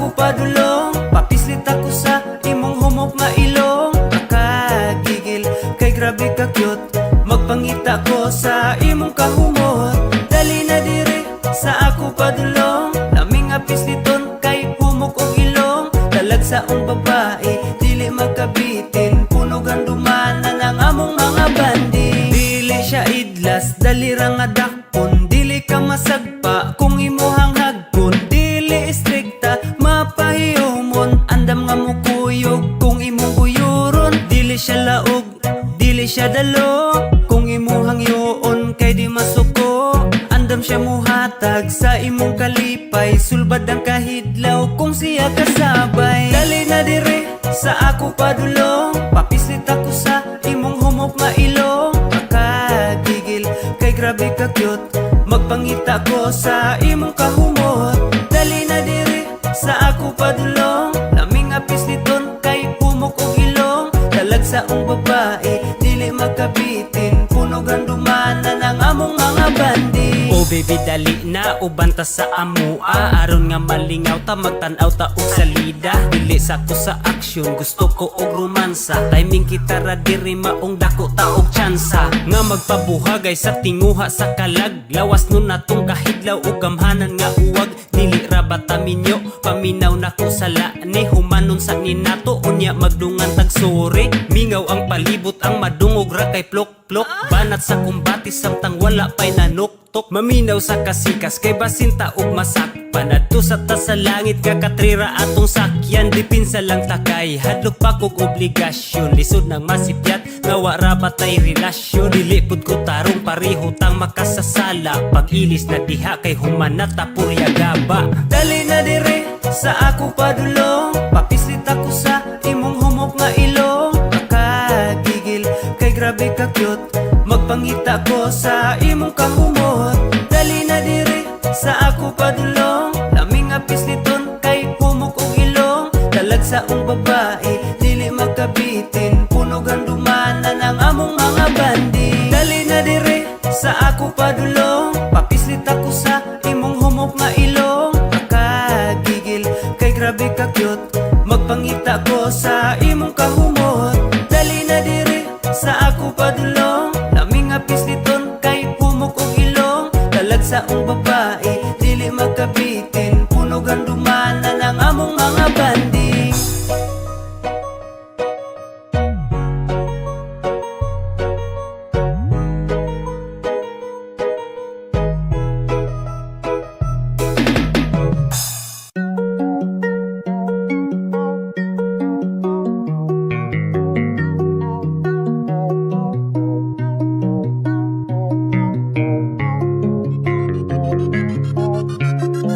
ako padulong. Papislit ako sa imong humok nga ilong. Makagigil kay grabe ka cute. Magpangita ko sa imong kahumot. Dali na diri sa ako padulong. Lami nga pisliton kay humok og ilong. Talagsaong babae, dili magkabitin. Punog ang dumanan ang among mga banding. Dili siya idlas, dali ra nga dakpon. Dili ka masagpa kung imuhang hagkon. Dili istrikta, mapahiyumon. Andam nga mukuyog kung imong guyuron. Dili siya laog, dili siya dalo. Kung imuhang yuon kay di masuko. Andam siya muhatag sa imong kalipay. Sulbad ang kahidlaw kung siya kasabay. Dali na dire sa ako padulong. Papislit ako sa imong humok nga ilong. Makagigil kay grabe ka cute. Magpangita ko sa imong kahumot. Dali na dire sa ako padulong. Lami nga pisliton kay humok og ilong. Talagsaong babae, dili magkabitin. Punog ang dumanan ang among mga banding. Oh baby, dali na, uban ta sa amua. Aron nga malingaw ta, magtan-aw ta og salida. Dili sa ko sa aksyon, gusto ko og romansa. Timing kita ra diri, maong dako ta og tsansa. Nga magpabuhagay sa tinguha sa kalag. Lawas nun natong kahidlaw og gamhanan nga uwag. Dili ra ba ta minyo, paminaw nako sala ni. Humanon sa ninato, unya magdungan tag sorry. Mingaw ang palibot, ang madungog ra kay plok plok. Banat sa kumbati samtang wala pa'y nanuktok. Maminaw sa kasikas kay basinta og masakpan. Adto sa ta sa langit nga katrira atong sakyan. Dipinsa lang takay, hadlok pa kog obligasyon. Lisod nang masipyat nga wa ra ba tay relasyon. Dili pud ko tarong, pareho tang makasasala. Pag-ilis na diha kay human na ta purya gaba. Dali na dire sa ako padulong. Papislit ako sa imong humok nga ilong. Makagigil kay grabe ka cute. Magpangita ko sa imong kahumot. Dali na dire sa ako padulong. Lami nga pisliton kay humok og ilong. Talagsaong babae, dili magkabitin. Punog ang dumanan ang among mga banding. Dali na dire sa ako padulong. Papislit ako sa imong humok nga ilong. Makagigil kay grabe ka cute. Magpangita ko sa imong kahumot. Dali na dire sa ako padulong. Lami nga pisliton kay humok og ilong. Talagsaong babae, dili magkabitin. Punog ang dumanan ang among mga banding.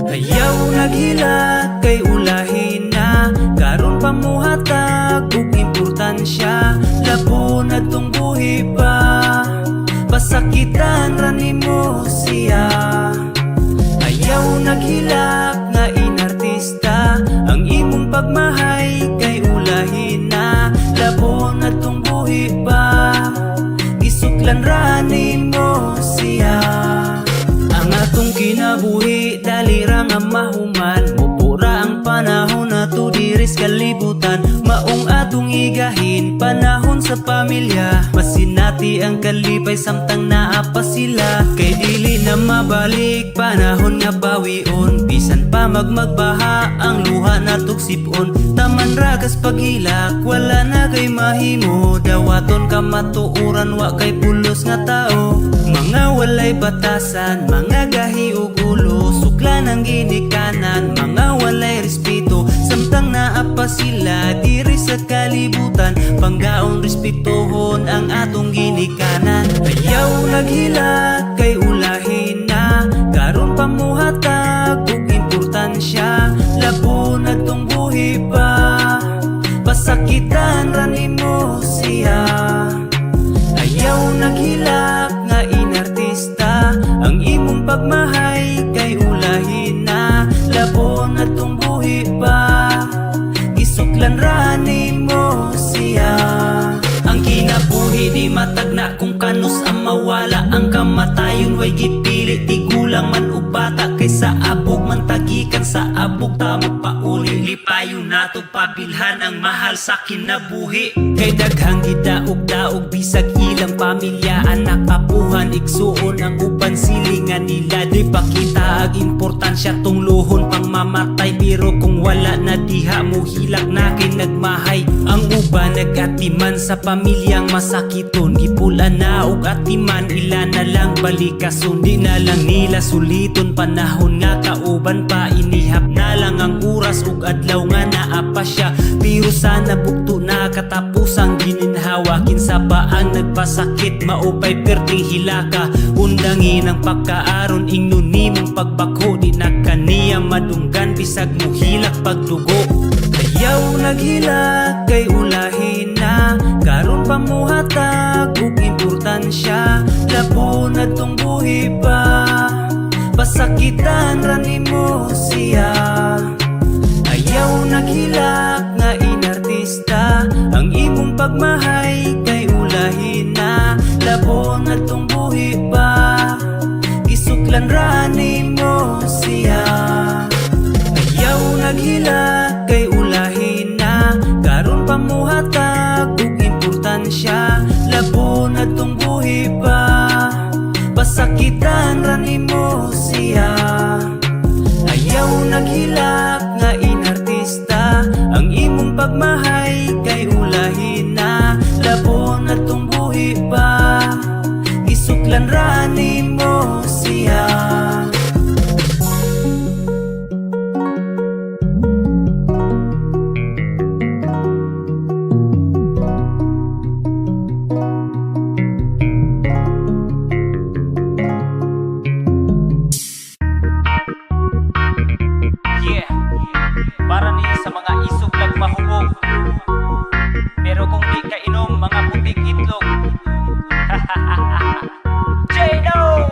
Ayaw naghilak kay ulahin na. Karon pa muhatag og importansya. Labo na tong buhi pa, pasakitan ra nimo siya. Ayaw naghilak nga inartista. Ang imong pagmahay kay ulahin na. Labo na tong buhi pa, gisuklan ra nimo siya. Ang atong kinabuhi dali ra nga mahuman. Mupura ang panahon nato diri sa kalibutan. Maong atong igahin panahon sa pamilya. Masinati ang kalipay samtang naa pa sila. Kay dili na mabalik panahon nga bawion. Bisan pa magmagbaha ang luha natog sipon. Taman ragas paghilak, wala na kay mahimo. Dawaton ka matuoran, wa kay pulos nga tao. Mga walay batasan, mga gahi ug ulo. Suklan ang ginikanan, mga walay respeto. Samtang naa pa sila diri sa kalibutan, panggaon respetuhon ang atong ginikanan. Ayaw naghilak kay ulahin na. Karon pa muhatag og importansya. Labo na tong buhi pa, pasakitan ra nimo siya. Ayaw naghilak nga inartista. Ang imong pagmahay kay ulahin na. Labo na tong buhi pa, gisuklan ra nimo siya. Ang kinabuhi di matagna kung kanus ang mawala. Ang kamatayon way gipili. Dili tigulang man o bata, kay sa abog man tagikan, sa abog ta magpauli. Lipayon nato pabilhan ang mahal sa kinabuhi, kay daghang gidaog-daog bisag ilang pamilya, anak, apuhan, igsuon, ang uban silingan nila. Di pa kita ang importansya tungluhon pang mamatay, pero kung wala na diha mo hilak na kay nagmahay. Ang uban nagatiman sa pamilyang masakiton, gipula na og atiman, ila na lang balikason. Di na lang nila suliton panahon nga kauban pa, inihap na lang ang oras ug adlaw nga naa pa siya. Pero sana bugto na katapusang gininhawa, kinsa ba ang nagpasakit, maupay perting hilaka. Undangin ang pagkaaron, ingnon nimong pagbako, di na kaniya madunggan bisag muhilak pagdugo. Ayaw naghilak kay ulahin na, karon pa muhatag og importansya. Labo na tong buhi pa, pasakitan ra nimo siya. Ayaw naghilak nga inartista, ang imong pagmahay kay ulahin na. Labo na tong buhi pa, gisuklan ra nimo siya. Ayaw naghilak kay ulahin na, karon pa muhatag og importansya. Labo na tong buhi pa, pasakitan ra nimo siya. Ayaw naghilak nga inartista, ang imong pagmahay kay ulahin na. Labo na tong buhi pa, gisuklan ra nimo siya. Yeah, para ni sa mga isog lang mahubog, pero kung di ka inom, mga putik itlog. J-No!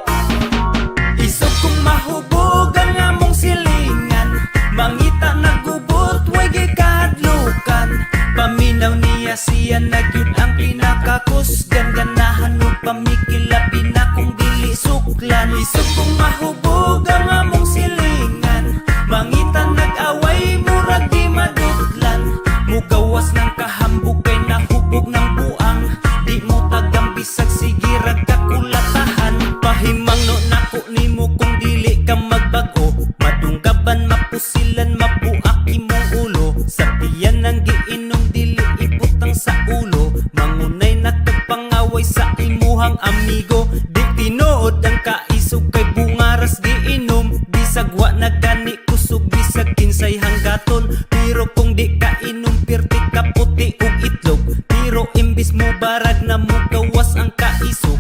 Isog kong mahubog ang among silingan, mangita nagubot, way gikahadlukan. Paminaw niya siya na gyud ang pinakakusgan, ganahan og pamikil labi na kung dili suklan. Isog kong mahubog ang among silingan, mangita nag-away, murag di madutlan. Mugawas ng kahambog kay nahubog ng buang, di mo tagam bisag sige rag kakulatahan. Pahimangno nako nimo kung dili ka magbag-o, madunggaban, mapusilan, mabuak imong ulo. Sa tiyan ang giinom, dili ibutang sa ulo, mangunay nakagpangaway sa imuhang amigo. Di tinuod ang kaisog kay bungaras giinom, bisag wa na gani kusog, bisag kinsay hanggaton. Pero kung di ka inom, pirti ka puti og itlog, pero imbis mo barag na mo gawas ang kaisog.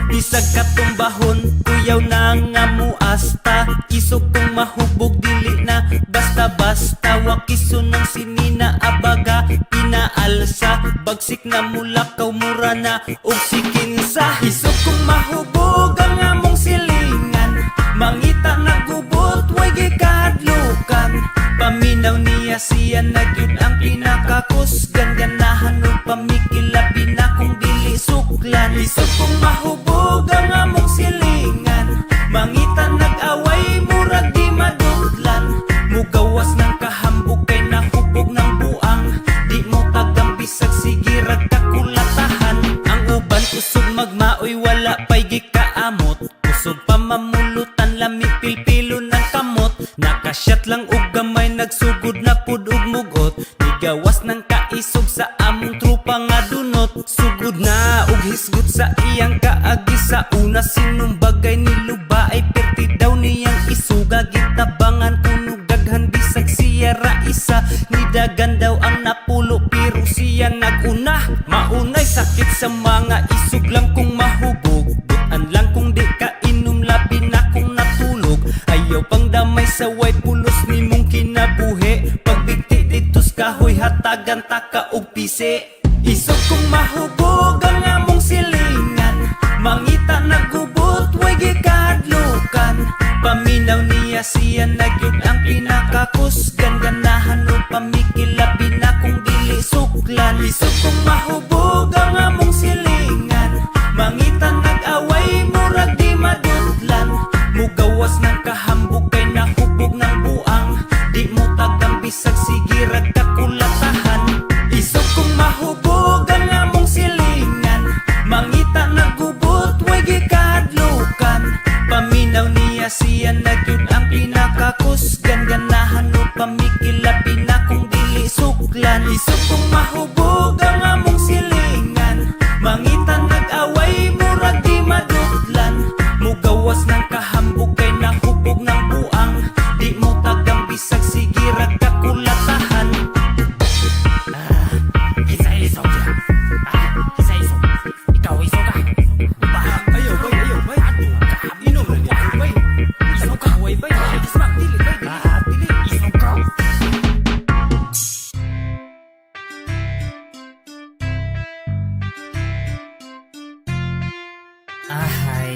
Bisag katumbahon, kuyaw na nga muasta. Isog kung mahubog, dili na basta-basta. Wakiso ng sinina, abaga pinaalsa, bagsik na mulakaw, mura na og sikinsa. Isog kung mahubog ang among silingan, mangita nagubot, way gikahadlukan. Paminaw niya siya na gyud ang pinakakusgan, ganahan og pamikil labi na kung dili suklan. Isog kong mahubog ang among silingan, mangita nag-away, murag di madutlan. Mugawas ng kahambog kay nahubog ng buang, di mo tagam bisag sige rag kakulatahan. Ang uban kusog magmaoy, wala pa'y gikaamot, kusog pa mamulutan, lami pilpilo ng kamot. Nakasyat lang og gamay, nagsugod na pud og mugot. Nigawas ng kaisog sa among trupa nga dunot, sugod na og hisgot sa iyang kaagi. Sa una sinumbagay niluba ay perti daw niyang isuga. Gitabangan kuno daghan bisag siya ra isa, nidagan daw ang napulo pero siya naguna. Maunay sakit sa mga isog lang kung mahubog, butan lang kung di ka inom labi na kung natulog. Ayaw pang damay sa way pulos nimong kinabuhi, pagbigti dito sa kahoy hatagan ta ka og pisi. Isog kong mahubog ang among silingan, mangita nagubot, way gikahadlukan. Paminaw niya siya na gyud ang pinakakusgan, ganahan og pamikil labi na kung dili suklan. Isog kong mahubog ang among silingan, mangita nag-away, murag di madutlan.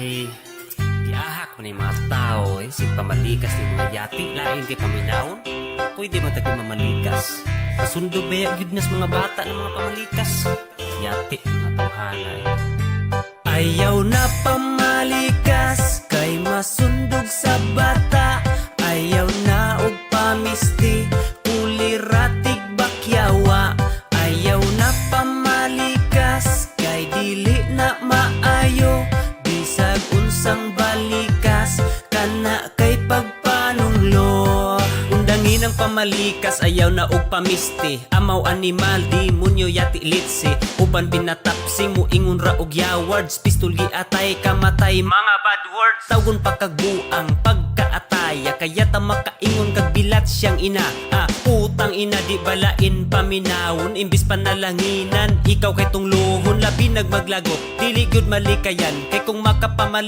Ay, giahak man yung mga tao eh. Sig pamalikas ni mga yati, lain kay paminawon. Pwede man tagi mamalikas. Kasundo ba gyud nas mga bata ng mga pamalikas? Yati, mga tawhana eh. Ayaw na pamalikas kay masundog sa bata. Ayaw na og pamisti, kuliratig bakyawa. Ayaw na pamalikas kay dili na maayo. Bisag unsang balikas kana kay pagpanunglo. Undangin ang pamalikas, ayaw na og pamisti. Amaw animal, demonyo, yati, litsi. Uban binatapsing mo ingon ra og yawards. Pistol giatay, kamatay, mga bad words. Tawgon pa kagbuang pagkaataya. Kaya ta makaingon kag bilat siyang ina. Ah, putang ina, di balain paminawon. Imbis panalanginan, ikaw kay tungluhon. Labi nagmaglagot, dili gyud malikayan. Kay kung makapamali